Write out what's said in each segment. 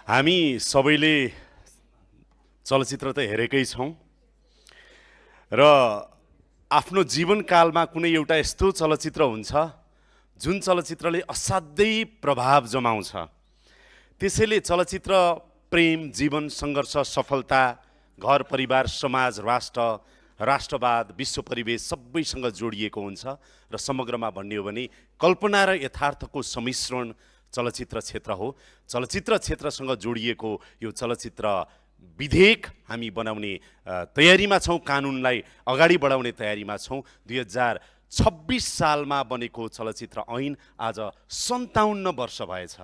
हामी सबैले चलचित्र त हेरेकै छौं र आफ्नो जीवनकालमा कुनै एउटा यस्तो चलचित्र हुन्छ जुन चलचित्रले असाध्यै प्रभाव जमाउँछ। त्यसैले चलचित्र प्रेम, जीवन, सङ्घर्ष, सफलता, घर परिवार, समाज, राष्ट्रवाद, विश्व परिवेश सबैसँग जोडिएको हुन्छ र समग्रमा भन्ने हो भने कल्पना र यथार्थको सम्मिश्रण चलचित्र क्षेत्र हो। चलचित्र क्षेत्रसँग जोडिएको यो चलचित्र विधेयक हामी बनाउने तयारीमा छौं, कानुनलाई अगाडि बढाउने तयारीमा छौं। 2026 सालमा बनेको चलचित्र ऐन आज 57 वर्ष भएछ।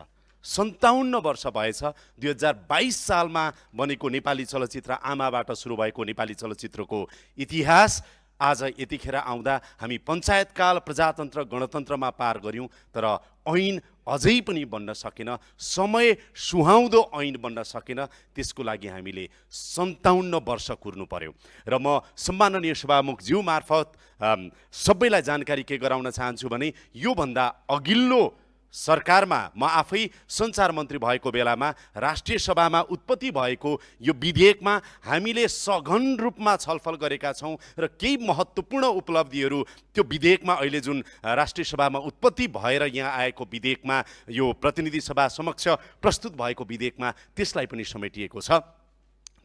57 वर्ष भएछ। 2022 सालमा बनेको नेपाली चलचित्र, आमाबाट सुरु भएको नेपाली चलचित्रको इतिहास आज यतिखेर आउँदा हामी पञ्चायतकाल, प्रजातन्त्र, गणतन्त्रमा पार गर्यौं, तर ऐन अझै पनि बन्न सकेन। समय सुहाउँदो ऐन बन्न सकेन। त्यसको लागि हामीले 57 वर्ष कुर्नु पर्यो र म सम्माननीय सभामुखज्यू मार्फत सबैलाई जानकारी के गराउन चाहन्छु भने योभन्दा अघिल्लो सरकारमा म आफै सञ्चार मन्त्री भएको बेलामा राष्ट्रिय सभामा उत्पत्ति भएको यो विधेयकमा हामीले सघन रूपमा छलफल गरेका छौं र केही महत्त्वपूर्ण उपलब्धिहरू त्यो विधेयकमा अहिले जुन राष्ट्रिय सभामा उत्पत्ति भएर यहाँ आएको विधेयकमा यो प्रतिनिधि सभा समक्ष प्रस्तुत भएको विधेयकमा त्यसलाई पनि समेटिएको छ।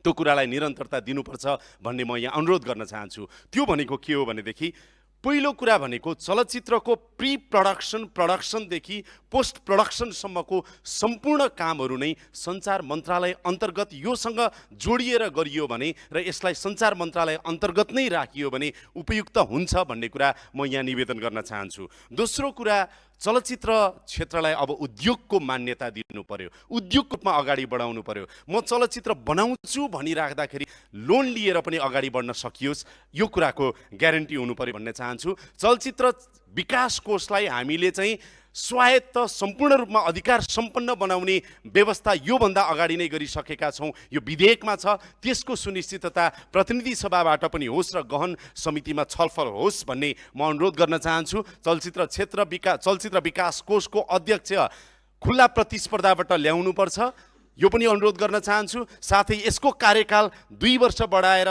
त्यो कुरालाई निरन्तरता दिनुपर्छ भन्ने म यहाँ अनुरोध गर्न चाहन्छु। त्यो भनेको के हो भनेदेखि पहिलो कुरा भनेको चलचित्रको प्री प्रोडक्सन, प्रोडक्सनदेखि पोस्ट प्रोडक्सनसम्मको सम्पूर्ण कामहरू नै सञ्चार मन्त्रालय अन्तर्गत योसँग जोडिएर गरियो भने र यसलाई सञ्चार मन्त्रालय अन्तर्गत नै राखियो भने उपयुक्त हुन्छ भन्ने कुरा म यहाँ निवेदन गर्न चाहन्छु। दोस्रो कुरा, चलचित्र क्षेत्रलाई अब उद्योगको मान्यता दिनु पर्यो, उद्योगको रूपमा अगाडि बढाउनु पर्यो। म चलचित्र बनाउँछु भनिराख्दाखेरि लोन लिएर पनि अगाडि बढ्न सकियोस्, यो कुराको ग्यारेन्टी हुनु पर्यो भन्ने चाहन्छु। चलचित्र विकास कोषलाई हामीले चाहिँ स्वायत्त, सम्पूर्ण रूपमा अधिकार सम्पन्न बनाउने व्यवस्था योभन्दा अगाडि नै गरिसकेका छौं। यो विधेयकमा छ। त्यसको सुनिश्चितता प्रतिनिधि सभाबाट पनि होस् र गहन समितिमा छलफल होस् भन्ने म अनुरोध गर्न चाहन्छु। चलचित्र विकास कोषको अध्यक्ष खुल्ला प्रतिस्पर्धाबाट ल्याउनुपर्छ, यो पनि अनुरोध गर्न चाहन्छु। साथै यसको कार्यकाल 2 वर्ष बढाएर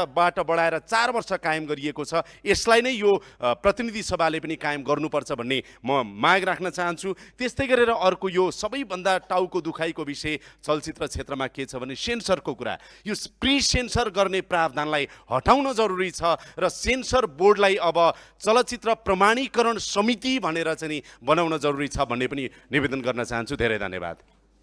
4 वर्ष कायम गरिएको छ। यसलाई नै यो प्रतिनिधि सभाले पनि कायम गर्नुपर्छ भन्ने म माग राख्न चाहन्छु। त्यस्तै गरेर अर्को यो सबैभन्दा टाउको दुखाइको विषय चलचित्र क्षेत्रमा के छ भने सेन्सरको कुरा। यो प्री सेन्सर गर्ने प्रावधानलाई हटाउन जरुरी छ र सेन्सर बोर्डलाई अब चलचित्र प्रमाणीकरण समिति भनेर चाहिँ बनाउन जरुरी छ भन्ने पनि निवेदन गर्न चाहन्छु। धेरै धन्यवाद।